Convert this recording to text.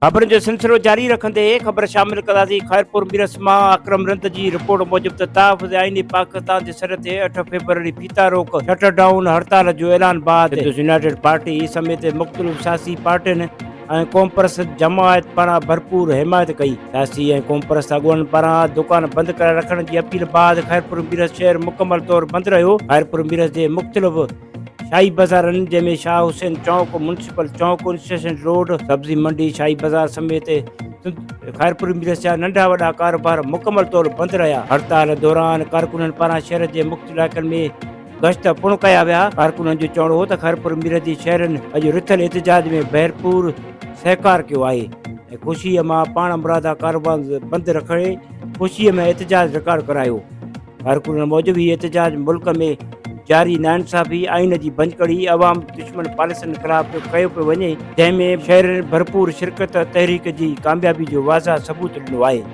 خبرن جو سلسلو جاري رکندي خبر شامل ڪنداسين خيرپور ميرس مان اڪرم رند جي رپورٽ موجب ته تحفظ آئيني پاڪستان جي سڏ تي اٺ فيبروري ڦيٿا روڪ شٽر ڊائون هڙتال جو اعلان بعد سنڌ يونائيٽيڊ پارٽي سميت مختلف سياسي پارٽين ۽ قومپرست جماعت پاران ڀرپور حمايت ڪئي. سياسي ۽ قومپرست اڳواڻن پاران دڪان بند ڪرائي رکڻ جي اپيل بعد خيرپور ميرس شهر مڪمل طور بند رهيو. خيرپور ميرس جي مختلف شاهي بازارن جنهن ۾ شاهه حسين چونڪ، ميونسپل چونڪ، اسٽيشن روڊ، سبزي منڊي، شاهي بازار سميت خيرپور ميرس جا ننڍا وڏا ڪاروبار مڪمل طور بند رهيا. هڙتال دوران ڪارڪنن پاران شهر جي مختلف علائقن ۾ گشت پڻ ڪيا ويا. ڪارڪنن جو چوڻ هو ته خيرپور ميرس جي شهرين اڄ رٿيل احتجاج ۾ ڀرپور سهڪار ڪيو آهي ۽ خوشي مان پاڻ مرادا ڪاروبار بند رکي خوشي ۾ احتجاج رڪارڊ ڪرايو. ڪارڪنن موجب هي احتجاج ملڪ ۾ جاري ناانصافي، آئين جي ڀڃڪڙي، عوام دشمن پاليسين خلاف ڪيو پيو وڃي، جنهن ۾ شهرين ڀرپور شرڪت تحريڪ جي ڪاميابي جو واضح ثبوت ڏنو آهي.